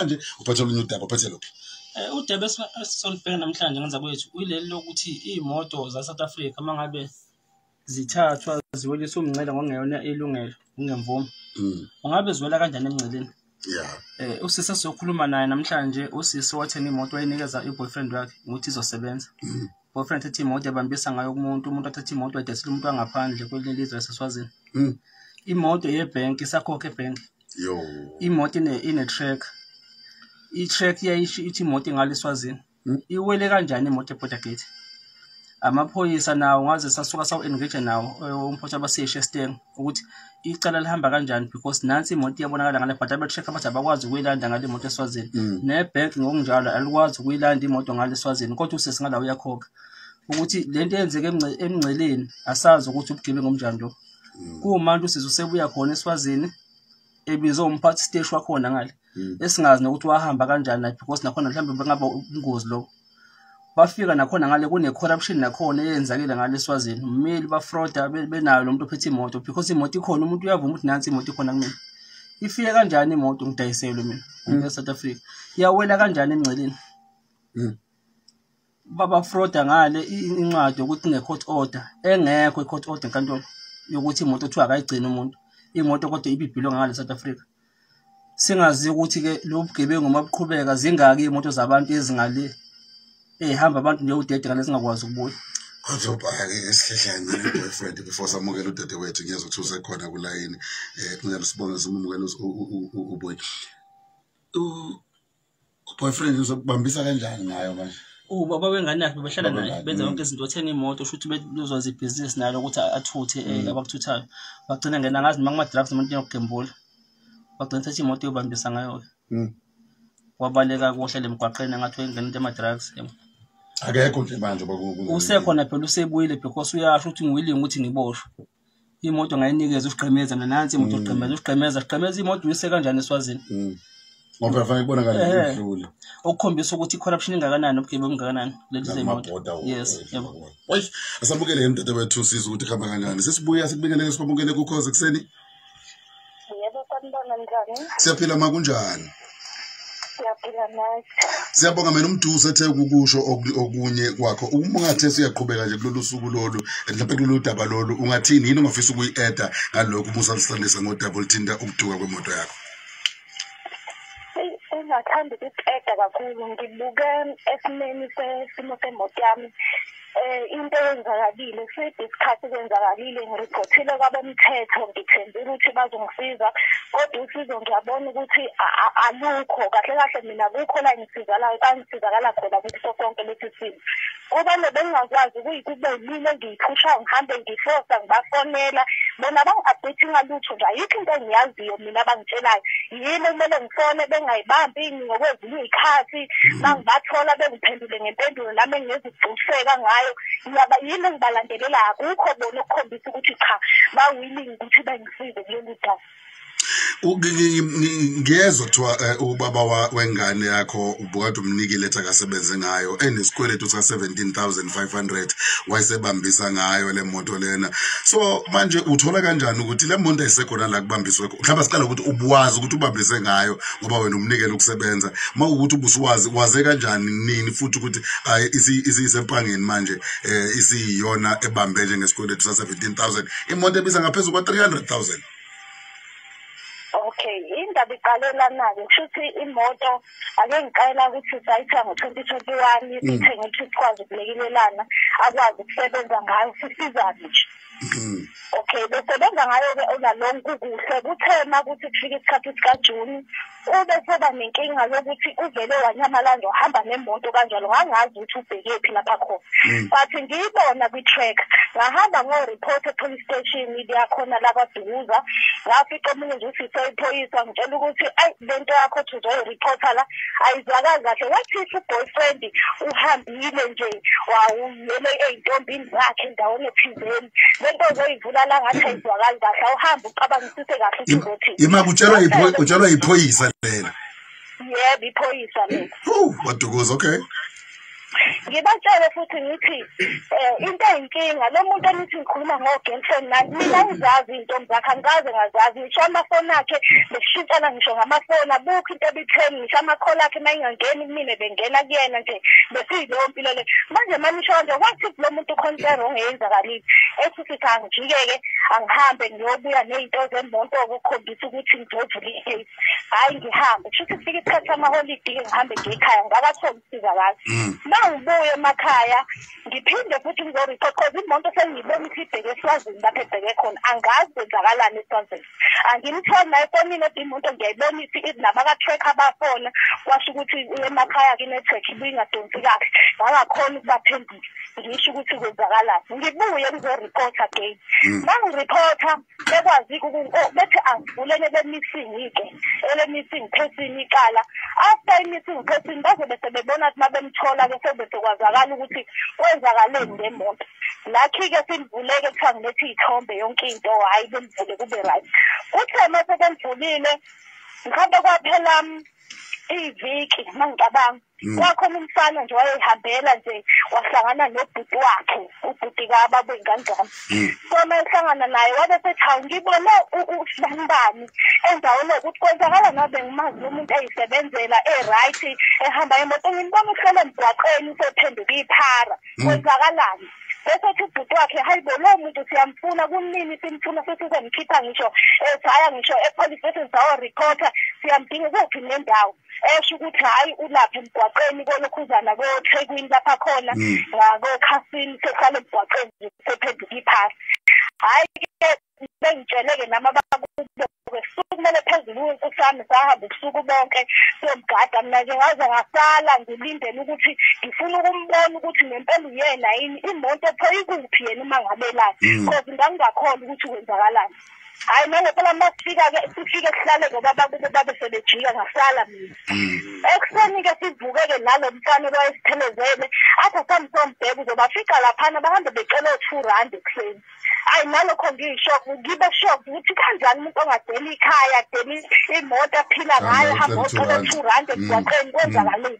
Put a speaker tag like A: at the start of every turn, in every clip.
A: Namhlanje uphethe olunye udaba, uphethe luphi?
B: Udaba esizolibheka namhlanje ngenza kwethu uyileli lokuthi iy'moto za-South Africa uma ngabe zithathwa ziweliswa umngcele ngokungeyona ilungelo, ngemvume. Ungabe ziwela kanjani emngceleni? Usisi esizokhuluma naye namhlanje, usisi wathenga imoto wayinikeza i-boyfriend wakhe ukuthi izosebenza. Boyfriend ethatha imoto ebambisa ngayo kumuntu, umuntu athatha imoto ayidayisela umuntu wangaphandle kwelinye ilizwe laseSwazini. Imoto yebhenki isakhokha ebhenki. Imoto ine-track. I-track iyayisho ithi imoto ingale eSwazini. Iwele kanjani imoto e-border gate? Amaphoyisa nawo ngaze sasuka sawu-engage nawo umphathi abaseshe esiteng ukuthi icala lihamba kanjani, because nansi imoto iyabonakala ngale, but abe-track abathi abakwazi ukuyilanda ngale imoto eSwazini. Nebhenki ngokunjalo alikwazi ukuyilanda imoto ngale eSwazini, kodwa usisi ngala uyakhokha. Ukuthi lento eyenzeke emngceleni asazi ukuthi ubugebengu obunjani lo. Kuwumuntu usisi usebuya khona eSwazini ebizwe umphathi siteshi wakhona ngale. Esingazi nokuthi wahamba kanjani naye, because nakhona mhlawumbe bengaba ubungozi lobo. Bafika nakhona ngale kune-corruption nakhona eyenzakile ngale eSwazini. Mmeli bafroda benayo lo muntu ophethe imoto, because imoto ikhona, umuntu uyavuma ukuthi nansi imoto ikhona kumina. Ifike kanjani imoto ngidayiselwe mina e-South Africa? Iyawela kanjani emngceleni? Babafroda ngale incwadi yokuthi kune-court order, engekho i-court order enkantolo yokuthi imoto kuthiwa akayigcini umuntu. Imoto kodwa ibibhilwe ngale e-South Africa. Singazi ukuthi-ke lo bugebengu uma buqhubeka zingaki iy'moto zabantu ezingale ey'hamba abantu nje udede ngale zingakwazi ukubuya.
A: Kodwa ubhake esihlehlane ne-boyfriend before samukela udadewethu, ngiyezwa ukuthi usekhona kulayini. Ngicela sibonge simamukele uboy. Boyfriend uzokubambisa kanjani ngayo manje?
B: Ubaba wengane yakhe behlala naye, benza yonke izinto, wathenga imoto, shuthi bezwazi ibhizinisi nalo ukuthi athuthe abakuthuthayo. Bagcina ngena ngazi noma kuma-drugs noma into yokugembula. Bagcina thatha imoto yobambisa ngayo-ke. Wabaleka kuhlala emgwaqeni ngathi wayengena into ema-drugs.
A: Akekho nje manje
B: usekhona phela, usebuyile because uyasho ukuthi ngiwilling ukuthi ngiboshwe. Imoto ngayinikeza usigqemeza, mina nansi imoto ugqemeza, ugqemeza, ugqemeza imoto uyise kanjani eSwazini?
A: Ngoba kufanele kubonakale idlule.
B: Okukhombisa ukuthi i-corruption ingakanani, ubugebengu bungakanani kulezi zimoto. Yes, yebo.
A: Oy, asamukele umdadewethu sizwe ukuthi kuhamba kanjani. Sesibuya sikubingelele sibamukele kukhoze kuseni.
C: Yebo, sanibona, njani?
A: Siyaphila, ma kunjani?
C: Siyaphila nathi.
A: Siyabonga. Mina umduso ethe ukukusho okunye kwakho. Uma ungathe siyaqhubeka nje kulolu suku lolu, mhlawumbe kulolu daba lolu, ungathini, yini ongafisa ukuyi-adda ngalokhu uma usalisandisa ngodaba oluthinta ukuduka kwemoto yakho?
C: Engathanda ukuqeda kakhulu, ngibuke esimeni sesimo semoto yami. Into eyenzakalile side isikhathi kwenzakalile, ngiriphothile kwabomthetho, ngithembile ukuthi bazongisiza, kodwa usizo ngiyabona ukuthi alukho. Kahle kahle mina kukho la ngisizakala kangisizakala khona kuso sonke lesi simo. Kuba bengingakwazi kube yimi engiyiphushayo, ngihambe ngihlosa ngibafonela bona bangi-update ngalutho nje, ayikho into engiyaziyo mina abangitshelayo. Yimi kumele ngifone bengayibambi ngokwezinye iy'khathi, mangibathola bengiphendule ngempendulo nami engingezugculiseka ngayo. Yimi engibalandelelayo, akukho bona okukhombisa ukuthi cha ba-willing ukuthi bengisize kulolu daba.
A: Ngiyezwa kuthiwa ubaba wengane yakho ubukade umnikile ethi akasebenze ngayo, enesikweletu sika-17,500, wayesebambisa ngayo le moto lena. So manje uthola kanjani ukuthi le moto ayisekhona la kubambiswe? Mhlawumbe siqala ukuthi ubuwazi ukuthi ubambise ngayo, ngoba wena umnikele ukusebenza. Uma kuwukuthi ubusuwazi, waze kanjani, nini futhi ukuthi hayi isisempangeni manje, isiyona ebambe njengesikweletu sa-17,000, imoto ebiza ngaphezu kwa-300,000?
C: Okay, indaba iqalelana-ke, kusho ukuthi imoto ake ngiqala ukuthi sayithenga ngo-2021, sithenge ukuthi sikwazi ukulekelelana, akwazi ukusebenza ngayo, sisizane nje. Okay, besebenza ngayo-ke all along kukuhle. Kuthe uma kuthi kufika isikhathi sikaJuni, ube seba nenkinga yokuthi uvele wanyamalala wahamba nemoto kanjalo, ngangazi ukuthi ubhekephi lapha khona. But ngiyibona kwi-track, ngahamba ngo-report e-police station liyakhona la kwaDukuza, ngafica omunye nje usise iphoyisa ngitshela ukuthi ayi le nto yakho othi uzoyireporta la ayizwakali kahle. Wathi u-boyfriend uhambile nje wawuyele ey'ntombini zakhe endaweni ethizeni, le nto ozoyivula la ngathi ayizwakali kahle, awuhambe ucabangisise kahle ukuthi uzothini.
A: Ima utshelwa iphoyisa lelo?
C: Yebo, iphoyisa lelo.
A: Wadukuza, okay.
C: Ngibatshele futhi ngithi into eyinkinga lo muntu enithi ngikhuluma ngo-girlfriend nani, mina ngizazi iy'ntombi zakhe, angikaze ngazazi, ngisho amafoni akhe besishintshana ngisho ngamafoni, abukho into ebitheni, ngisho amakholi akhe uma ingangeni kumina bengena kuyena nje, besiyileyo mpilo le. Manje manisho kanje, what if lo muntu khona into e-wrong eyenzakalile? Ethi sithi angijike-ke angihambe ngiyobuya ney'nto zemoto ukukhombisa ukuthi ngizovula i-case. Hhayi ngihambe, kusho ukuthi kufika isikhathi samaholidi-ke ngihambe ngiye ekhaya, ngingakatholi ukusizakala. Uma ngibuya emakhaya ngiphinde futhi ngizoreport, cause imoto sengiyibona ukuthi ibheke eSwazini lapho ebheke khona, angazi kwenzakalani eSwazini. Angimtholi naye efonini, kodwa imoto ngiyayibona nabaka-tracker bafona, kwasho ukuthi emakhaya-ke i-network ibuye ingadonsi kahle, ngangakhona ukubaphendula ngisho ukuthi kwenzakalani. Ngibuye ngizoripota again. Uma ngiripota bekwazi-ke bethi angivulele le-missing-ke, ele-missing person icala. After i-missing person bazobe sebebona ukuthi uma bemthola-ke sebe sekwazakala ukuthi kwenzakaleni ngemoto. Lakhi-ke silivuleke, kuthiwa ngilethe iy'thombe yonke into, hhayi bemvule kube right. Kuthe uma sebemvulile mhlawumbe kwaphela iviki uma ngicabanga, kwakhona umfana nje wayehambela nje, wahlangana nobhuti wakhe, ubhuti kababa wey'ngane zami. So uma ehlangana naye wabe sethi, hawu, ngibone usibanibani endaweni yokuthi kwenzakala ngabe ngimazi lo muntu eyisebenzela e-right, ehamba ngemoto, ngimbona uhlele emgwaqeni usephenduka iphara, kwenzakalani? Bese ethi ubhuti wakhe, hayi bo, lowo muntu siyamfuna, kunini simfuna, sesizomkhipha ngisho saya ngisho e-police station sawo-reporta, siyamdinga, kuphi nendawo? Esho ukuthi hhayi ulapha emgwaqeni kolokhuzana koThekwini lapha khona ngakokhasini, sehlala emgwaqeni nje sephenduka iphasi. Hhayi-ke bengitshele-ke nami abakubo sukumele phezulu inkosi yami, sahamba ubusuku bonke siyomgada. Mina nje ngaze ngasala ngilindele ukuthi ngifuna ukumbona ukuthi ngempela uyena yini, imoto pho ikuphi yena uma ngabe la, cause ngangingakholwa ukuthi kwenzakalani. Hhayi nangempela uma sifika-ke sifike sihlale ngoba bakubo babe sebejika, ngasala mina. Ekuseni-ke sivuke-ke nalo mfana owayesiphelezele, athi asambe sombheka, uzobafica laphana bahambe becela o-R2 ekuseni. Ayi nalokho ngiyi-shock, ngibe shock ukuthi kanjani umuntu ongadeli ikhaya, adeli imoto aphila ngayo,
A: Hamba
C: ahambe
A: uyocela
C: ocela
A: R2.
C: R2 emgwaqeni, kwenzakaleni?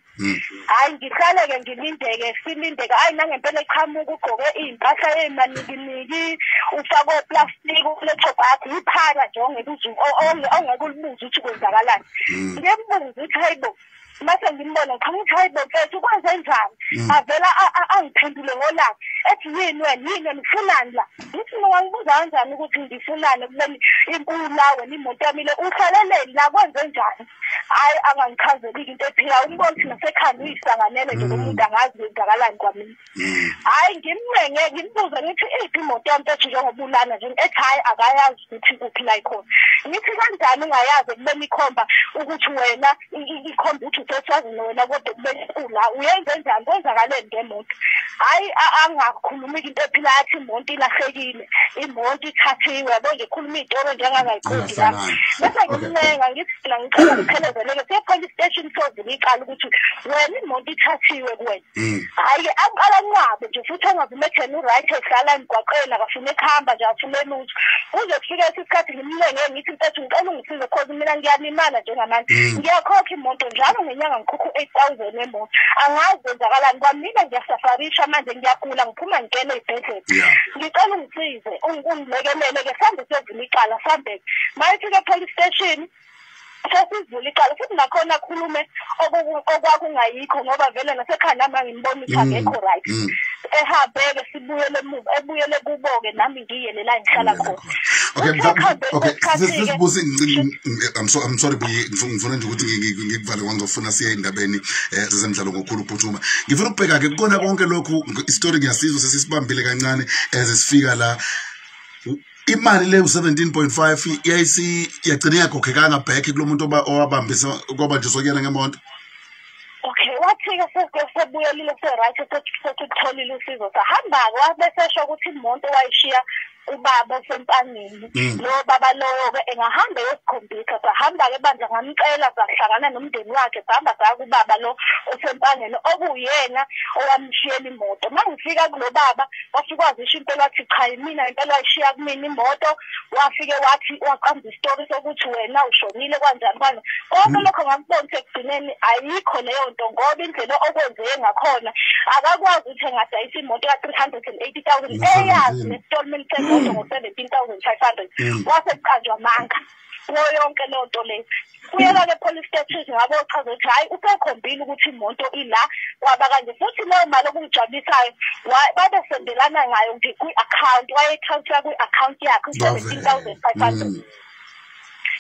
C: Hhayi ngihlale-ke ngilindeke, silindeke, hhayi nangempela eqhamuka ugqoke iy'mpahla ey'manikiniki, ufake oplastiki, ulethe yakhe, iphara nje ongeke ongeke ulibuze ukuthi kwenzakalani. Ngimbuze ukuthi hayi bo, mase ngimbona ngiqhamuka ukuthi hayi bo mfethu, kwenze njani? Avela angiphendule ngolaka, ethi yini wena, yini wena, ufunani la? Ngithi mina ungangibuza kanjani ukuthi ngifunani ekubeni inkulu la wena imoto yami le, uhlaleleni la, kwenze njani? Hhayi angangichazeli-ke into ephilayo, umbona ukuthi nasekhanda uyisanganele nje lo muntu, angazi kwenzakalani kwamina. Hhayi ngimncenge, ngimbuze ngithi iphi imoto yami mfethu njengoba ulana nje? Ethi hhayi akayazi ukuthi kuphi la ikhona. Ngithi kanjani ungayazi ekubeni ikhomba ukuthi wena ikhomba ukuthi useswazini wena, kodwa ekubeni ula, uyenze njani, kwenzakaleni ngemoto? Hhayi angakhulumi-ke into ephilayo, athi imoto ilahlekile, imoto ithathiwe, yabo nje khuluma iy'tori nje engangayiqondi nami.
A: Engahlangani.
C: Bese ngimncenga ngithi mina ngicela ngiphelezeleke siye police station siyovula icala ukuthi wena imoto ithathiwe kuwena. Hhayi-ke aqala anqabe nje futhi angavume etheni u-right, ehlala emgwaqeni akafune ekuhamba nje, afune lutho. Kuze kufike isikhathi ngimncenge ngithi mfethu ngicela ungisize, cause mina ngiyalimala njengamanje, ngiyakhokha imoto njalo ngenyanga, ngikhokha u-8,000 emoto, angazi kwenzakalani kwamina, ngiyasafarisha manje, ngiyagula, ngiphuma ngingena ey'bhedlela. Ngicela ungisize, ungilekelele-ke sihambe siyovula icala sihambe-ke. Mayifika e-police station sesivula icala futhi nakhona akhulume okwakungayikho, ngoba vele nasekhaya nami angimbona ukuthi akekho right. Ehambe-ke sibuyele emuva, ebuyele kubo-ke, nami ngiyele la ngihlala khona.
A: Okay,
C: Uthe ekuhambeni
A: okay,
C: kwesikhathi-ke
A: sisibusi, I'm sorry Buyi, ngifuna nje ukuthi ngikuvale ngoba ngizofuna siye endabeni zezemidlalo ngokukhulu ukuphuthuma. Ngifuna ukubheka ke kukona konke lokhu, isitori ngiyasizwa sesisibambile kancane as sifika la. Imali le u17.5 yayisi yagcina ingakhokhekanga back kulo muntu owabambisa kwabanjiswa kuyena ngemoto.
C: Okay, wathi-ke sebuyelile se-right, sesitholile usizo, sahamba-ke, wabe sesho ukuthi imoto wayishiya. ubaba osempangeni. Lo baba lowo-ke engahamba eyosikhombisa. Sahamba-ke bandla, ngamcela, sahlangana nomndeni wakhe, sahamba saya kubaba lo osempangeni okuyena owamshiyela imoto. Uma ngifika kulo baba wafike wazisho impela, wathi cha yimina impela wayishiya kumina imoto. Wafike wathi waqamba isitori sokuthi wena ushonile kanjani kanjani. Konke lokho ngakubona ekugcineni ayikho leyo nto, ngoba indlela okwenzeke ngakhona akakwazi ukuthi engadayisa imoto ka-380,000 eyazi ne-installment semoto ngo-17,500. Wase kuqanjwa amanga kuyo yonke leyo nto leyo. Kuyela-ke police station ngabe uchaza ukuthi hhayi usekhombile ukuthi imoto ila kwaba kanje. Futhi leyo mali okungijabulisayo babesendelana ngayo kwi-account, wayetransfer kwi-account yakhe u-17,500.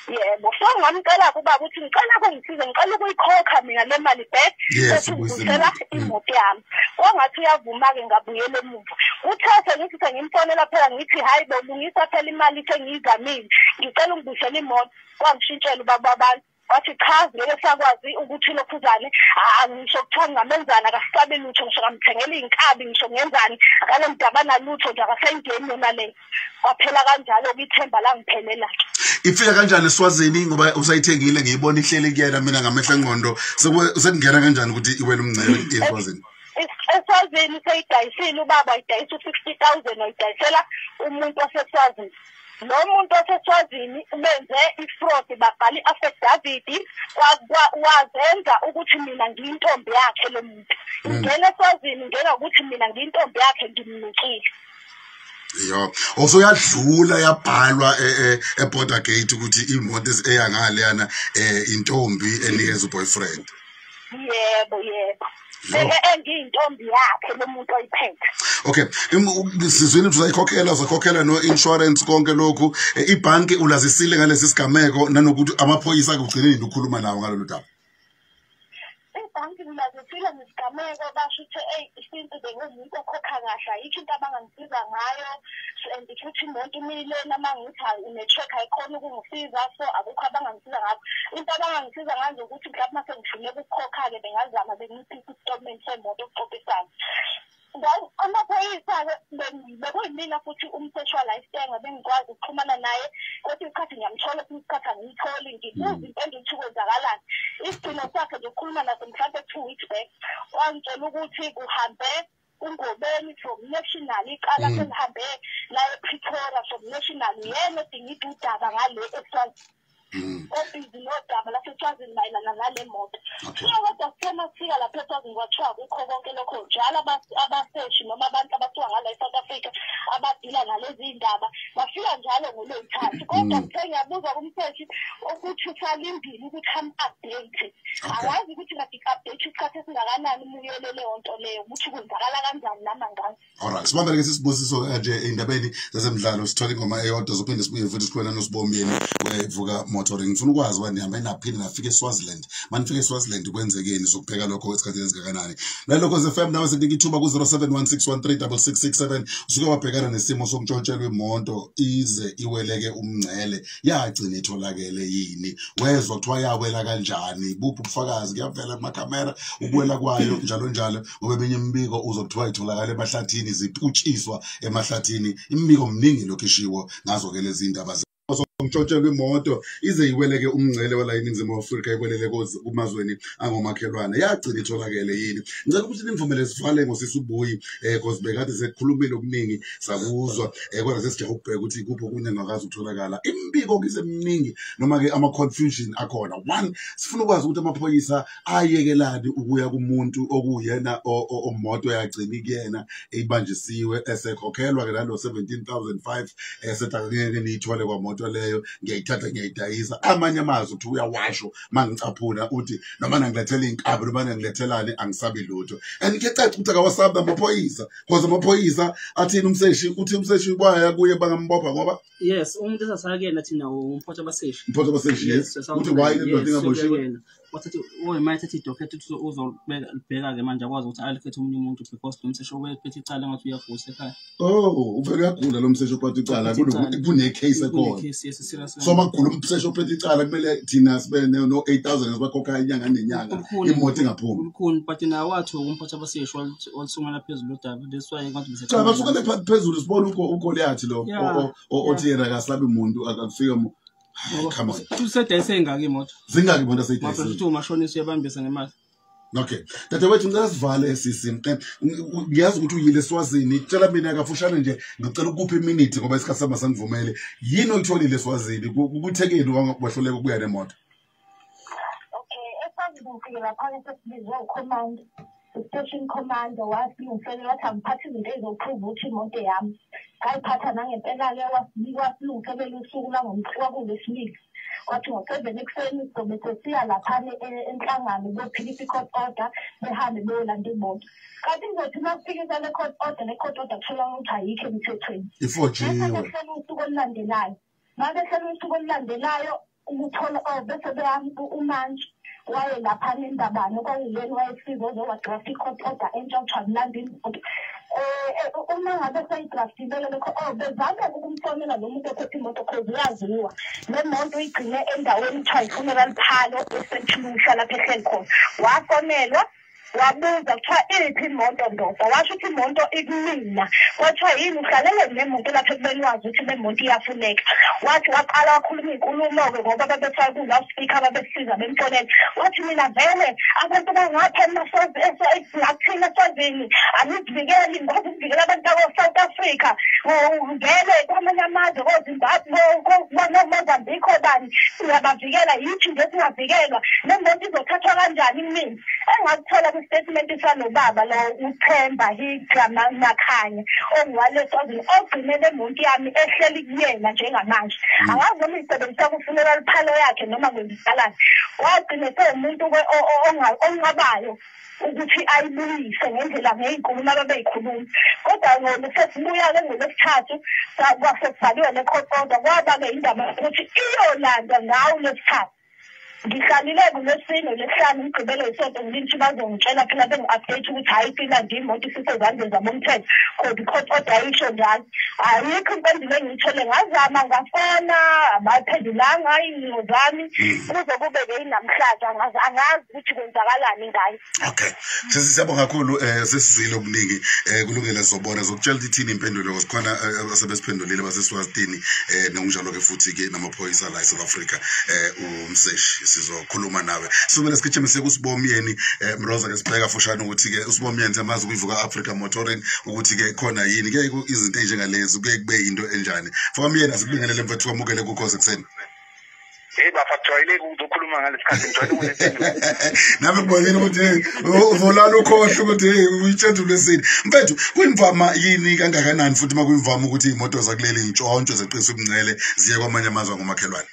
C: Yebo, so ngamcela kuba ukuthi ngicela kungisize, ngicela ukuyikhokha mina le mali back bese ngibuyisela imoto yami. Kwangathi uyavuma-ke, ngabuyela emuva. Uthe sengithi sengimfonela phela ngithi hhayi bo, lungisa phela imali sengiyizamile, ngicela ungibuyisele imoto. Kwangishintshela ubaba wabantu, wathi cha ngeke sakwazi ukuthi lokhuzane ngisho kuthiwa ngingamenzani akasabi lutho, ngisho ngamthengela iy'nkabi, ngisho ngenzani akanomdaba nalutho nje, akasayingeni yona leyo. Kwaphela kanjalo-ke, ithemba langiphelela-ke.
A: Ifika kanjani eSwazini ngoba usayithengile, ngiyibona ihleli kuyena mina ngamehlo engqondo. Sekungena kanjani ukuthi iwele umngcele eSwazini?
C: Eswazini seyidayisile ubaba, wayidayisa u-60,000, wayidayisela umuntu waseswazini. Lo muntu waseswazini ubenze i-fraud, babhala i-affidavit, wazenza ukuthi mina ngiyintombi yakhe lo muntu. Ngena eswazini ngena ukuthi mina ngiyintombi yakhe, ngimnikile.
A: Yo, also yadlula yabhalwa e-border gate ukuthi imoto eya ngaleyana intombi enikeza uboyfriend.
C: Yebo, yebo. Engiyintombi yakhe lo muntu oyiphethe.
A: Okay, sizwile ukuthi uzayikhokhela, uzakhokhela no-insurance konke lokhu. Ibhanki ulazisile ngalesi sigameko, nanokuthi amaphoyisa akugcineni ukukhuluma nawo ngalolu daba?
C: Ibhanki ngilazisile ngesigameko, basho ukuthi eyi isintu bengumuntu okhokha kahle, ayikho into abangangisiza ngayo, and futhi imoto imile noma ngithi une-check ayikhona ukungisiza, so akukho abangangisiza ngakho. Into abangangisiza ngazo ukuthi mhlawumbe uma sengihluleka ukukhokha-ke bengazama bengiphise isitokumenti semoto ukuxoxisana. Amaphoyisa-ke bekuyimina futhi umseshi wala iStanger, bengikwazi ukuxhumana naye kwesinye isikhathi ngiyamthola, kwesinye isikhathi angiyitholi, ngibuza impendulo ukuthi kwenzakalani. Isigcino sakhe nje ukukhuluma naso mhlampe 2 weeks back, wangitshela ukuthi kuhambe uNgobeni from national, icala selihambe la ePretoria from national, yena odingida udaba ngale eSwazini, obhizi nodaba laseSwazini mayelana nale moto. So kodwa sithe masifika lapha eSwazini kwathiwa akukho konke lokho. Njalo abaseshi noma abantu abasuka ngala e-South Africa abadila nalezi iy'ndaba bafika njalo ngolwey'thathu. Kodwa ngithe ngiyabuza kumseshi ukuthi usalindile ukuthi am-update, angazi ukuthi kade i-update isikhathi esingakanani umuyele leyo nto leyo ukuthi kwenzakala kanjani nami angazi.
A: Alright, sibambele-ke sisibusiso nje ey'ndabeni zezemidlalo, sithole ingoma eyodwa zophinde sibuye futhi sikhulumela noSibomyeni weVuka Motoring. Ngifuna ukwazi uba nihambe naphinde nafika eSwaziland. Manifika eSwaziland kwenzekeni, sokubheka lokho esikhathini esingakanani. Nalokho FM nawe sikunika ithuba ku-0716136667. Usuke wabhekana nesimo sokuntshontshelwa imoto ize iweleke umngcele, yagcina itholakele yini? Wezwa kuthiwa yawela kanjani? Buphi ubufakazi? Kuyavela kumakhamera ukuwela kwayo njalo njalo, ngoba eminye imibiko uzokuthiwa itholakala emahlathini, ziputshiswa emahlathini. Imibiko mningi lokhu ishiwo ngazo-ke lezi ndaba ngitshontshelwa imoto ize iweleke umngcele wala eNingizimu Afrika, iwelele kumazweni angomakhelwane, yagcina itholakele yini? Ngicela ukuthi ningivumele sivale ngosisi uBuyi, because bekade sekukhulumile okuningi sakuzwa, kodwa sesijaha ukubheka ukuthi kuphi okunye engakwazi ukutholakala. Imibiko kiseminingi noma-ke ama-confusion akhona. One, sifuna ukwazi ukuthi amaphoyisa ayekelani ukuya kumuntu okuyena omoto yagcina kuyena ibanjisiwe esekhokhelwa-ke nalo 17,500 esethi angeke niyithole kwamoto leyo, ngiyayithatha ngiyayidayisa. Amanye amazwi uthi uyawasho mangicaphuna uthi noma nangilethela iy'nkabi noma nangilethelani angisabi lutho. And kuyacaca ukuthi akawasabi namaphoyisa, because amaphoyisa athini umseshi, uthi umseshi waya kuye bangambopha ngoba
B: Yes, umuntu esasaya kuyena thina umphathi abaseshi.
A: Umphathi abaseshi, yes. Uthi why le ndoda ingaboshiwe?
B: Wathatha oyima ethatha i-docket ukuthi uzobheka-ke manje akwazi ukuthi alikhethe omunye umuntu because lo mseshi owephethe icala engathi uyagula ekhaya.
A: Oh, uvele uyagula lo mseshi ophatha icala.
B: Ophethe icala.
A: Kune-case ekhona.
B: Kune-case, yes, serious.
A: So makugula umseshi ophethe icala, kumele thina sibe no-8,000 esibakhokha inyanga nenyanga,
B: Ulukhuni.
A: imoto ingaphumi.
B: Ulukhuni, but nawo wathuka umphathi abaseshi, walisukela phezulu udaba. That's why ngathi
A: Cha, basukele phezulu, sibona uGoliath lo othi yena akasabi muntu, akafika come on.
B: Usedayise ingaki imoto?
A: Zingaki imoto
B: Mapha
A: aseyidayisile?
B: futhi umashonisa uyabambisa ngemali.
A: Okay, dadewethu, ngicela sivale sisi. Ngiyazi ukuthi uyile eSwazini. Tshela mina kafushane nje, ngicela ukupha iminute ngoba isikhathi sami asangivumele. Yini oyitholile eSwazini? Kuthekeni wahluleka ukubuya nemoto?
C: Okay, eSwazini ngifike laphana sesibizwe ucommand, station commander, wasilungiselela, wathi angiphathe izinto ey'zoprove ukuthi imoto yami. Ngayiphatha nangempela-ke. Wasilungiselela usuku kwakulwesibili, kwathi ngo-7 ekuseni sizobe sesiya laphana enhlangano kuyophikisa i-court order, behambe beyolanda imoto. Kanti kuzothi uma kufikisa le court order, le court order kutholakala ukuthi ayikho emthethweni.
A: Ifojiwe.
C: Bese behlela usuku olulandelayo, uma behlela usuku olulandelayo ukuthola, oh, bese umantshi waye laphana eNdabane, kwakuyena wayefika ozowadraft i-court order entsha, kuthiwa kulanda imoto. Uma ngabe seyidraftile lokho, oh, bezame ukumfonela lo muntu ophethe imoto, cause uyaziwa le moto uyigcine endaweni kuthiwa i-funeral parlour eSt Lucia lapho ehleli khona. Wafonelwa, wabuza, kuthiwa iphi imoto ndoda? Washo ukuthi imoto ikumina. Kwathiwa yini uhlalele nemoto lapho ekubeni wazi ukuthi le moto iyafuneka? Wathi waqala wakhuluma iy'nkulumo-ke ngoba babefake ku-loudspeaker, babesiza bemfonela. Wathi mina vele abantu bangapha ngakuthina eSwazini anizivikeli, ngikwazi ukuvikela abantu bako-South Africa, vele kwamanye amazwe koZimbabwe, noMozambique, obani siyabavikela, yithi nje singavikelwa? Le moto izothathwa kanjani kumina? Engakuthola kwistatement salo baba lo, uThemba Higra Makhanya, onguwale Swazini, ogcine le moto yami ehleli kuyena njengamanje, angazi noma isebenzisa ku-funeral parlour yakhe noma kwenzakalani. Wagcine sewumuntu onqabayo ukuthi ayibuyise ngendlela ngey'nkulumo ababeyikhuluma. Kodwa sesibuya-ke ngolwesithathu, kwasekubhaliwe le-court order, kwaba-ke indaba yokuthi iyolandwa ngawo lwesithathu. Ngihlalile kulwesine, lwesihlanu, umgqibelo, isonto, ngilithi bazongitshela phela, bengi-update ukuthi hhayi, ilande imoto, isisezandleni zabomthetho, kodwa i-court order ayisho njalo. Ayikho impendulo engiyithole. Ngazama ngafona, abayiphendulanga iy'ncingo zami kuze kube-ke inamhlanje. Angazi ukuthi kwenzakalani ngayo.
A: Okay, sisi, siyabonga kakhulu. Sesizwile okuningi. Kulungile, sizobona, zokutshela ukuthi ithini impendulo. Sikhona asebesiphendulile baseSwazini, nokunjalo-ke futhi-ke namaphoyisa la eSouth Africa. Umseshi sizokhuluma nawe. Sibele sigijime siye kuSibomyeni Mroza ke, sibheka fushane ukuthi-ke uSibomyeni siyamazi kuyivuka Africa Motoring, ukuthi-ke khona yini ke izinto ey'njengalezi, kuye kube yinto enjani. Fomyeni, asikubingelele mfethu, kwamukele kukhoze ekuseni.
D: Hey bafa, kujwayeleki ukuzokhuluma ngalesi khathi, ngijwayele ukuletheni.
A: Nami ngibonile ukuthi hey, uzolala ukhohlwe ukuthi hey, uyitshendule esini. Mfethu, kuyimvama yini kangakanani futhi uma kuyimvama ukuthi iy'moto zakuleli iy'ntshontshwe zeqisa umngcele ziye kwamanye amazwe ngomakhelwane?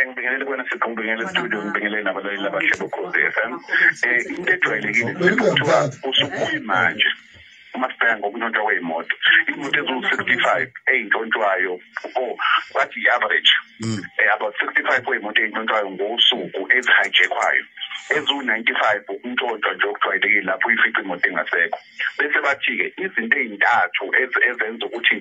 D: Ngibingelele kuwena Sipho, ngibingelele studio, ngibingelele nabalaleli abahle boKhozi FM. Into ejwayelekile kuthiwa usukuyimanje uma sibheka ngokuntshontshwa kwey'moto, iy'moto eziwu-65 ey'ntshontshwayo, or bathi i-average about 65 kwey'moto ey'ntshontshwayo ngosuku ezihijackwayo, eziwu-95 ukuntshontshwa nje okujwayelekile lapho uyifica imoto engasekho. Bese bathi-ke izinto ey'ntathu ezenza ukuthi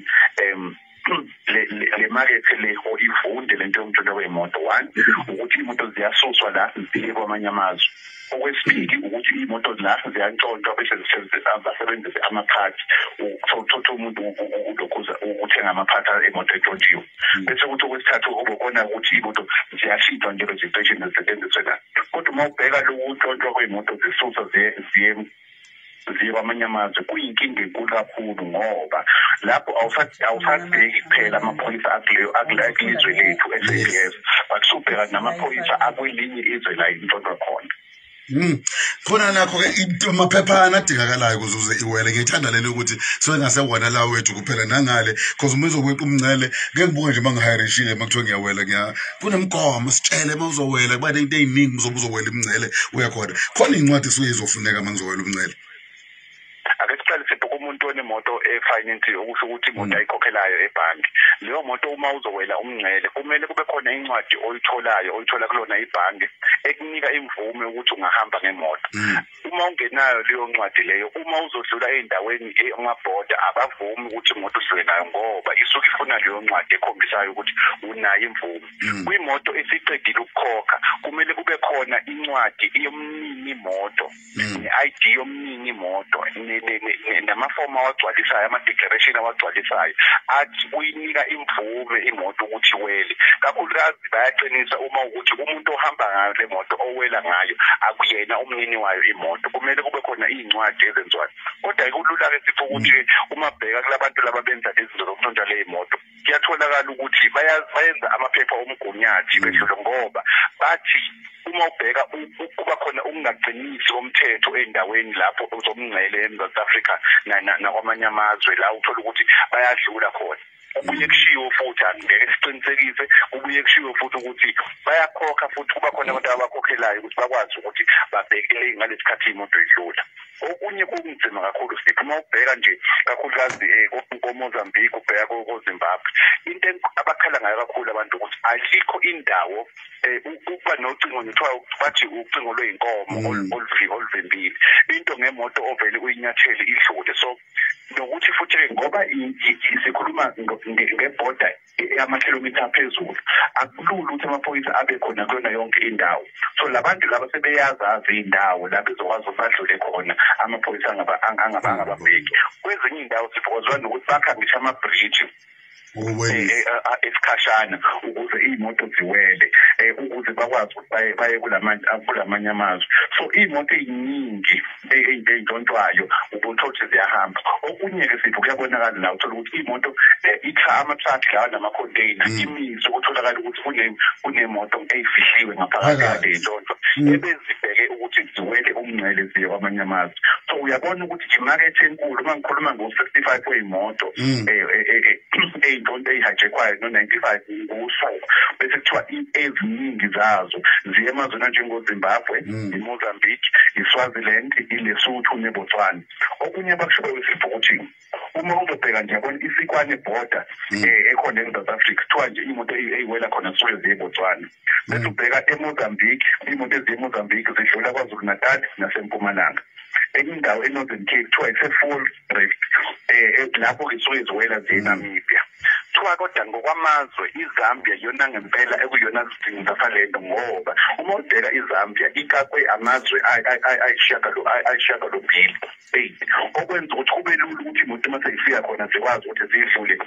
D: le market le or ivunde lento yokuntshontshwa kwey'moto: one, ukuthi iy'moto ziyasuswa la ziye kwamanye amazwe; okwesibili, ukuthi iy'moto la ziyantshontshwa bese basebenzise ama-parts, uthatha umuntu ulokhuza uthenga ama-parts emoto entshontshiwe; bese kuthi okwesithathu obokona ukuthi iy'moto ziyashintshwa nje registration zisetshenziswe la. Kodwa uma ubheka lokhu kuntshontshwa kwey'moto zisuswa ziye kwamanye amazwe, kuyinkinga enkulu kakhulu ngoba lapho awusabheki kuphela amaphoyisa akuleyo akulizwe lethu SAPS, but usubheka namaphoyisa akwelinye izwe la intshontshwa khona.
A: Khona nakho ke amaphephana adingakalayo ukuze uze iwele. Ngiyithanda lelo ukuthi suke ngasewona la wethu kuphela nangale, because uma uzokweqa umncele, ngeke ngibuke nje mangihayirishile makuthiwa ngiyawela, ngiya kunemigomo. Sitshele, uma uzowela kuba nento ey'ningi, uzobe uzowela imncele uyakhona, khona iy'ncwadi suke izofuneka uma ngizowela umncele.
D: Ake siqale sibheke umuntu. umuntu onemoto efinance, okusho ukuthi imoto ayikhokhelayo ebhanki, leyo moto uma uzowela umngcele kumele kube khona incwadi oyitholayo, oyithola kulona ibhanki, ekunika imvume ukuthi ungahamba ngemoto. Uma ungenayo leyo ncwadi leyo, uma uzodlula ey'ndaweni amabhoda abavumi ukuthi imoto udlule nayo, ngoba isuke ifuna leyo ncwadi ekhombisayo ukuthi unayo imvume. Kwimoto esiqedile ukukhokha kumele kube khona incwadi yomnini moto, ne-ID yomnini moto, namafomu awagcwalisayo, ama-declaration awagcwalisayo athi uyinika imvume imoto ukuthi iwele. Kakhulukazi bayaqinisa uma ukuthi umuntu ohamba ngayo le moto, owela ngayo, akuyena umnini wayo imoto, kumele kube khona iy'ncwadi ezenziwayo. Kodwa kulula-ke sipho ukuthi uma bheka kulabantu laba benza lezi zinto zokuntshontsha le moto, kuyatholakala ukuthi bayenza amaphepha omgunyathi bedlule, ngoba bathi uma ubheka kuba khona ukungaqinisi komthetho ey'ndaweni lapho zomngcele eMzantsi Afrika nakwamanye amazwe, la uthola ukuthi bayadlula khona. Kubuye kushiwo futhi, angeke siqinisekise, kubuye kushiwo futhi ukuthi bayakhokha, futhi kuba khona abantu abakhokhelayo ukuthi bakwazi ukuthi babhekele ngalesikhathi imoto idlula. Okunye kunzima kakhulu sipho, uma ubheka nje kakhulukazi koMozambique, ubheka koZimbabwe, into abakhala ngayo kakhulu abantu ukuthi alikho indawo ukuba nocingo, ngithiwa bathi ucingo lwey'nkomo oluvimbile into ngemoto ovele uyinyathele idlule. So nokuthi futhi ngoba sikhuluma ngebhoda amakhilomitha aphezulu, akulula ukuthi amaphoyisa abe khona kuyona yonke indawo. So labantu laba sebeyazazi indawo la bezokwazi ukuthi badlule khona, amaphoyisa angababheki. Kwezinye iy'ndawo siphokozwa nokuthi bakha ngisho amabhriji esikhashana ukuze iy'moto ziwele, ukuze bakwazi ukuthi baye kulamanye amazwe. So iy'moto ey'ningi ey'ntshontshwayo ubuthola ukuthi ziyahamba. Okunye-ke sipho kuyabonakala la, uthola ukuthi iy'moto ama-truck lawa namakhonteyina imise, ukutholakala ukuthi kunemoto ey'fihliwe ngaphakathi yale y'ntshontsho ebezibheke ukuthi ziwele umngcele ziye kwamanye amazwe. So uyabona ukuthi imakethe enkulu, uma ngikhuluma ngo-65 wey'moto ey'ntshontsho eyihajekhwayo no-95 ngosuku, bese kuthiwa eziningi zazo ziye emazweni anjengoZimbabwe, iMozambique, iSwaziland, iLesotho neBotswana. Okunye abakushoyo sipho ukuthi uma uzobheka nje yabona isikwane border ekhona eMzantsi Afrika, kuthiwa nje imoto eyiwela khona zisuke ziye eBotswana. Bese ubheka eMozambique, imoto eziye eMozambique zidlula KwaZulu Natal naseMpumalanga. Enye indawo eNorthern Cape kuthiwa ise-Fall Rift, lapho-ke zisuke ziwela ziye eNamibia. Kuthiwa kodwa ngokwamazwe iZambia yona ngempela ekuyona sidinga salento, ngoba uma ubheka iZambia ikakwe amazwe ayishiyagalombili 8, okwenza ukuthi kube lula ukuthi imoto uma seyifika khona zikwazi ukuthi zidlule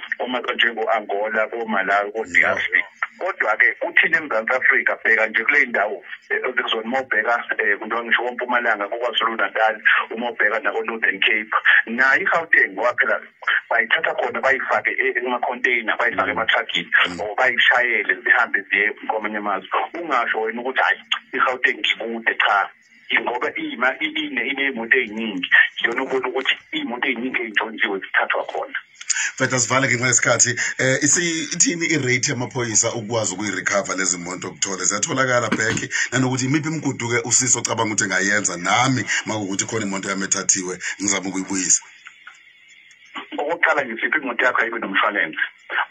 D: njengo-Angola, koMalawi, ko-DRC. Kodwa-ke uthina eMzantsi Afrika, bheka nje kule ndawo ezikuzona, uma ubheka ngisho koMpumalanga, koKwaZulu Natal, uma ubheka nako-Northern Cape, nayo iGauteng, ngoba phela bayithatha khona bayifake ema-container, bayifake ema-truckini or bayishayele zihambe ziye kwamanye amazwe. Ungasho wena ukuthi hhayi iGauteng ikude, cha, ngoba iney'moto ey'ningi, iyona ubona ukuthi iy'moto ey'ningi ey'ntshontshiwe zithathwa khona.
A: Mfethu, sivale ngenxa yesikhathi. Ithini i-rate yamaphoyisa ukwazi ukuyi-recover lezi moto okuthole ziyatholakala back, nanokuthi imiphi imigudu-ke usisi ocabanga ukuthi engayenza nami makuwukuthi khona imoto yami ethathiwe ngizama ukuyibuyisa?
D: Okokuqala nje sipho, imoto yakho ayibe nomshwalense,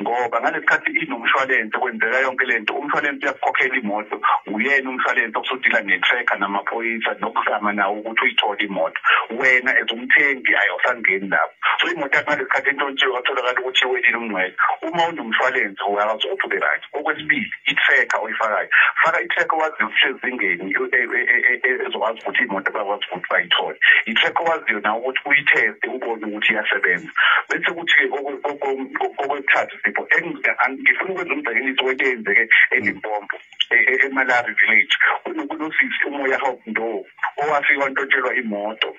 D: ngoba ngalesikhathi inomshwalense kwenzeka yonke lento, umshwalense uyakukhokhela imoto, uyena umshwalense okusudila ne-tracker namaphoyisa nokuzama nawo ukuthi uyithole imoto. Wena as umthengi ayawusangeni lapho. So imoto yakho ngalesikhathi entshontshiwe kwatholakala ukuthi iwelile umngcele, uma unomshwalense uyakwazi ukuthi ube right. Okwesibili, i-tracker oyifakayo, faka i-tracker owaziyo ukuthi isezingeni ezokwazi ukuthi imoto bakwazi ukuthi bayithole. I-tracker owaziyo nawe ukuthi uyitheste ubone ukuthi iyasebenza. Bese kuthi-ke okwesithathu sipho, ngifuna ukwenza umzekeliso wento eyenzeke eLimpopo, eMalawi village. Kunosisi uMoya Hope Ndo owafika wantshontshelwa imoto.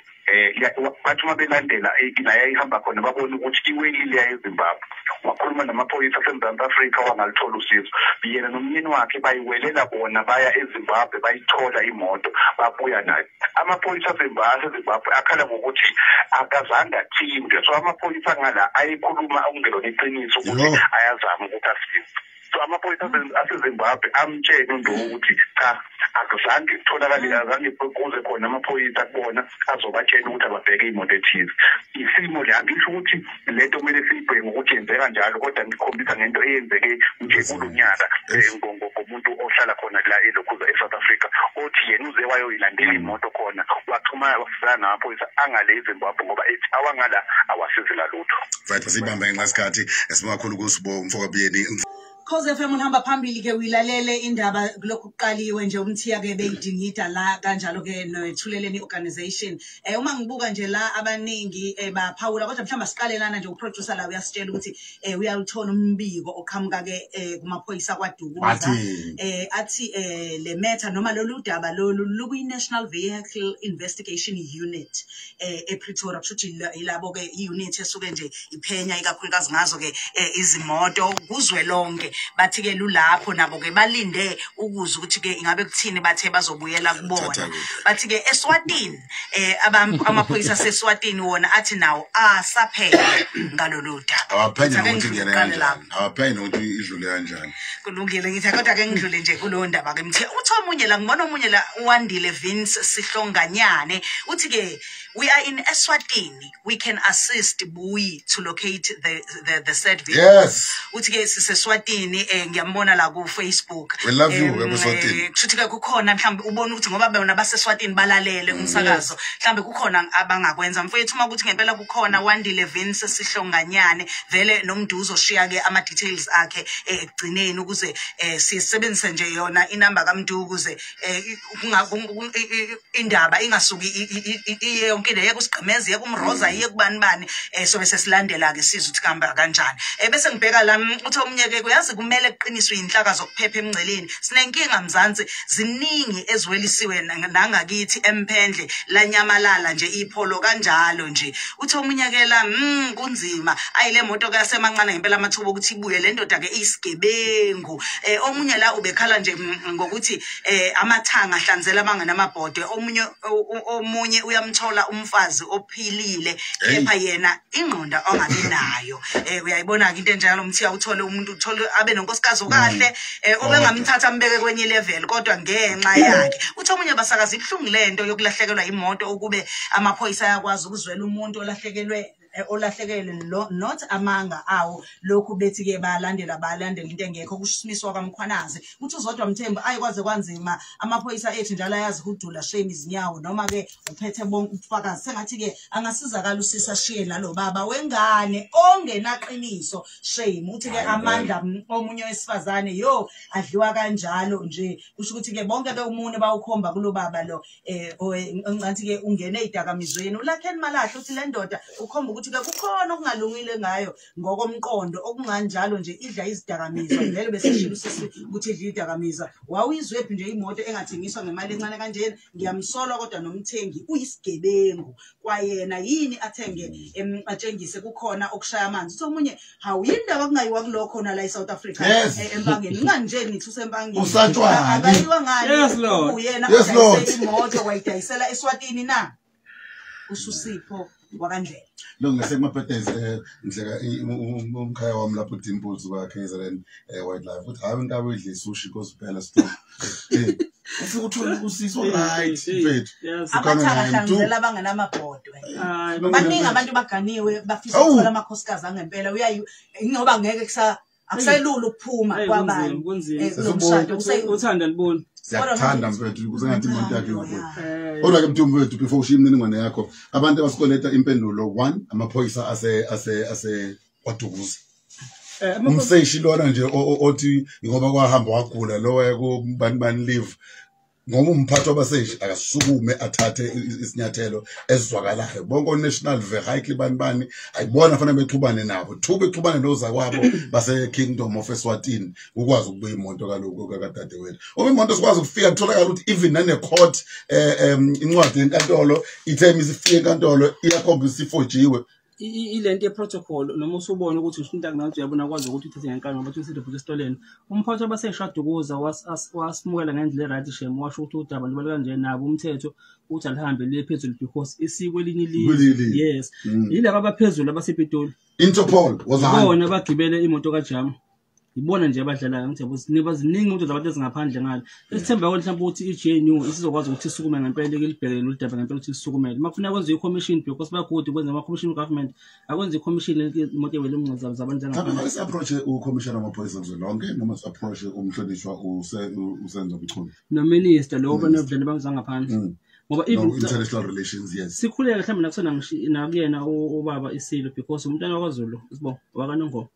D: Bathi uma belandela la yayihamba khona babona ukuthi iwelile yaye eZimbabwe. Wakhuluma namaphoyisa aseMzantsi Afrika wangalithola usizo. Yena nomyeni wakhe bayiwelela bona baya eZimbabwe, bayithola imoto babuya nayo. Amaphoyisa aseZimbabwe akhala ngokuthi akazange athintwe. So amaphoyisa ngala ayekhuluma okungelona iqiniso ukuthi ayazama ukuthi asize. So So amaphoyisa aseZimbabwe amtshele uNdo ukuthi cha, akuzange kutholakale, azange kuze khona amaphoyisa kubona azobatshela ukuthi ababheke imoto ethize. Isimo le angisho ukuthi lento kumele siyibheke ngokuthi yenzeka njalo, kodwa ngikhombisa ngento eyenzeke nje kulonyaka ngomuntu ohlala khona la elokhuza eSouth Africa, othi yena uze wayoyilandela imoto khona, waxhumana wafika namaphoyisa angale eZimbabwe ngoba ethi awangala awasizi ngalutho.
A: Right, sibambe ngesikhathi esibonga kakhulu kusibo mfokabiyeni.
E: Khoze FM uhamba phambili ke, uyilalele indaba kulokhu kuqaliwe nje uMthiya ke beyidingida la kanjalo ke noThuleleni organization. Uma ngibuka nje la abaningi baphawula, kodwa mhlawumbe siqalelana nje uproducer la uyasitshela ukuthi uyawuthola umbiko oqhamuka ke kumaphoyisa kwaDukuza, athi le matter noma lolu daba lolu lukuyi National Vehicle Investigation Unit ePretoria, kusho ukuthi yilabo ke i-unit esuke nje iphenya ikakhulukazi ngazo ke izimoto kuzwelonke. Bathi ke lulapho nabo ke balinde ukuzwa ukuthi ke ingabe kuthini, bathe bazobuyela kubona. Bathi ke eSwatini amaphoyisa aseSwatini wona athi nawo asaphenya ngalolu daba.
A: Awaphenye nokuthi ingene kanjani, awaphenye nokuthi idlule kanjani.
E: Kulungile, ngithi kodwa ke ngidlule nje kulowo ndaba ke Mthiya. Uthi omunye la, ngibona omunye la uWandile Vince Sihlonganyane, uthi ke we are in Eswatini, we can assist Buyi to locate the said vehicle.
A: Yes.
E: Uthi ke siseswatini, ngiyambona la ku Facebook.
A: We love you eSwatini.
E: Kushuthi ke kukhona mhlawumbe ubona ukuthi ngoba bona baseSwatini balalele umsakazo, mhlawumbe kukhona abangakwenza mfowethu. Uma ukuthi ngempela kukhona Wandile Vince Sihlonganyane, vele noMduzo shiya ke ama details akhe ekugcineni ukuze sisebenzise nje yona inamba kaMdu ukuze indaba ingasuki iye yonke le kusigqemeza, iye kumroza, iye kubani bani, sobe sesilandela ke sizwe ukuthi kuhamba kanjani. Bese ngibheka la uthi omunye ke uyazi kumele kuqiniswe inhlaka zokuphepha emngceleni. Sinenkinga Mzansi, ziningi ezwelisiwe nangakithi emphendle lanyamalala nje ipholo kanjalo nje. Uthi omunye ke la kunzima, ayi le moto kayasemancane ngempela amathuba ukuthi ibuye le ndoda ke isigebengu. Omunye la ubekhala nje ngokuthi amathanga ahlanzela abangenamabhodwe. Omunye uyamthola umfazi ophilile kepha yena ingqondo ongabi nayo. Uyayibona ke into enjalo Mthiya, uthole umuntu uthole abe nonkosikazi okahle obengamthatha ambeke kwenye level kodwa ngenxa yakhe. Uthi omunye basakaza ibuhlungu lento yokulahlekelwa imoto, ukube amaphoyisa ayakwazi ukuzwela umuntu olahlekelwe lo not amanga awo lokhu bethi ke balandela into engekho kushimiswa kwaMkhwanazi. Uthi uZodwa Mthembu ayikwaze kwanzima, amaphoyisa ethu njalo ayazi ukudula shame izinyawo noma ke uphethe bonke ubufakazi. Sengathi ke angasizakala usisa shiye nalo baba wengane ongenaqiniso shame. Uthi ke amandla omunye wesifazane yo adliwa kanjalo nje, kusho ukuthi ke bonke ke umuntu bawukhomba kulo baba lo engathi ke ungene ezidakamizweni. uLakheni Malahle uthi le ndoda ukhomba ukuthi ke kukhona okungalungile ngayo ngokomqondo okunganjalo nje idla izidakamizwa, vele besishilo usisi ukuthi idla izidakamizwa. Wawuyizwephi nje imoto engathengiswa ngemali encane kanjena? Ngiyamsola kodwa nomthengi uyisigebengu kwayena, yini athenge atshengise kukhona okushaya amanzi. Uthi omunye hawu yindaba kungayiwa kulokho na la eSouth Africa eMpangeni, kunganje nithi useMpangeni akayiwa ngani uyena odayise imoto wayidayisela eSwatini na? Ususipho wakandlela.
A: Lo ngisekumaphethes ngidleka umkhaya wami lapho Dimples kwa KZN Wildlife uthi hayi inkabi idle sushi koziphela stop. Ufike uthole usiso right mfethu.
E: Abathaka hlanzela abangenamabhodwe. Baningi abantu baganiwe bafisa ukuthola amakhosikazi angempela, uyayi ngoba ngeke akuselula ukuphuma kwabanye.
B: Uthanda libona.
A: Siyakuthanda mfethu kusengathi imoto yakhe ingabuyi. Kodwa ke Mthumbu wethu before ushiye imininingwane yakho, abantu abasikoleta impendulo 1 amaphoyisa ase kwaDukuza. Umseshi lona nje othi ngoba kwahamba wagula lo wayekubani bani live, ngoba umphathi wabaseshi akasukume athathe isinyathelo esizwakalayo. Bonke national vehicle bani bani ayibona fanele bexhubane nabo, thuba exhubane nozakwabo base Kingdom of Eswatini ukwazi ukubuya imoto kaloko kakadadewethu. Uma imoto sikwazi ukufika kutholakala ukuthi even nane court incwadi yenkantolo ithe isifike enkantolo iyakhombisa ifojiwe.
B: Ilento ye-protocol noma usubona ukuthi usinta kunathi uyabona kwazi ukuthi uthathe ngenkani ngoba uthi uside esitoleni. Umphathi wabaseShadukuza wasimukela ngendlela right shame, washo ukuthi udaba lubaleka kanje nabo umthetho uthi alihambe liye phezulu because isikwelinye ilizwe. Yes, yilaba abaphezulu abasePitoli,
A: Interpol wazana
B: bona bagibele imoto kaJama. Ibona nje abadlalayo ngithi yabo ziningi ziningi imoto zabantu ezingaphandle ngale. Esithemba ukuthi mhlawumbe ukuthi i-GNU isizokwazi ukuthi isukume ngempela ilibheke lolu daba ngempela ukuthi lisukumele. Uma kufuneka kwenziwe i-commission because bayakude kwenza ama-commission government akwenze i-commission imoto ewele umngcele zabantu
A: Mhlawumbe
B: ngaphandle.
A: si-approach ukhomishana wamaphoyisa kuzwelonke noma si-approach umhlonishwa uSenzo Mchunu.
B: No-minister lo banobudlelwane bangaphandle. Ngoba
A: No,
B: even
A: international relations, yes.
B: sikhuleke mhlawumbe nakusona nakuyena ubaba iSilo because umntwana wakwaZulu sibo wakaNongoma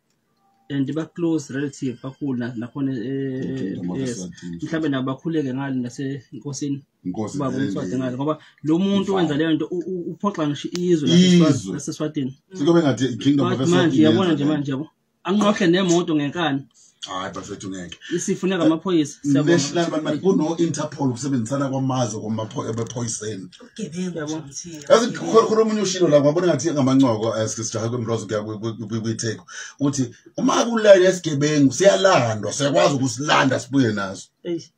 B: and ba close relative kakhulu nakhona
A: Kingdom of
B: yes
A: Eswatini.
B: mhlawumbe nabo bakhuleke ngale nasenkosini
A: Inkosi
B: ubaba
A: vele
B: uMswati
A: nje.
B: ngale ngoba lo muntu wenza leyo nto uphoxa ngisho izwe
A: Izwe.
B: laseSwatini.
A: Sikobe ngathi Kingdom of
B: But manje
A: Eswatini.
B: uyabona nje manje yabo anqohle nemoto ngenkani
A: Hayi bafethu ngeke.
B: isifuneka amaphoyisa. Siyabonga.
A: National man kuno Interpol ukusebenzisana kwamazwe kwamaphoyiseni.
E: Ubugebengu
B: Yabo.
E: nje Mthiya.
A: Yazi khona omunye ushilo la ngabona ngathi ngamancoko sijahe kwemrozo kuya kwi-take uthi uma kulele esigebengu siyalandwa siyakwazi ukusilanda sibuye naso.
B: Eyi.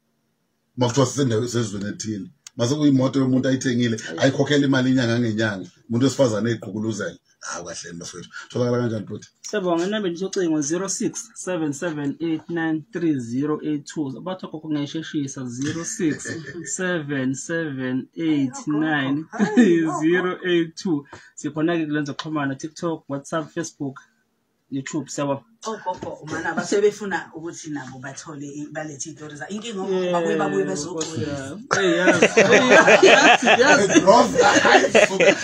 A: Uma kuthiwa sisendaweni sezweni ethile mase kuyimoto yomuntu ayithengile ayikhokhela imali inyanga ngenyanga umuntu wesifazane eyiqhukuluzela. Hawu kahle bafethu, tholakala kanjani futhi?
B: Siyabonga. Inamba socingo 0677893082. Bathi gogo ngiyasheshisa 0677893082. Sikhona-ke kule zokuxhumana TikTok, WhatsApp, Facebook, YouTube. Siyabonga.
E: Ogogo umana basebefuna ukuthi nabo bathole balethe iy'tori zabo. Inkinga ogogo babuye babuye bezoxolisa.
B: Hey, yazi. Hey, yazi, yazi.
A: Rosa, hayi, suka.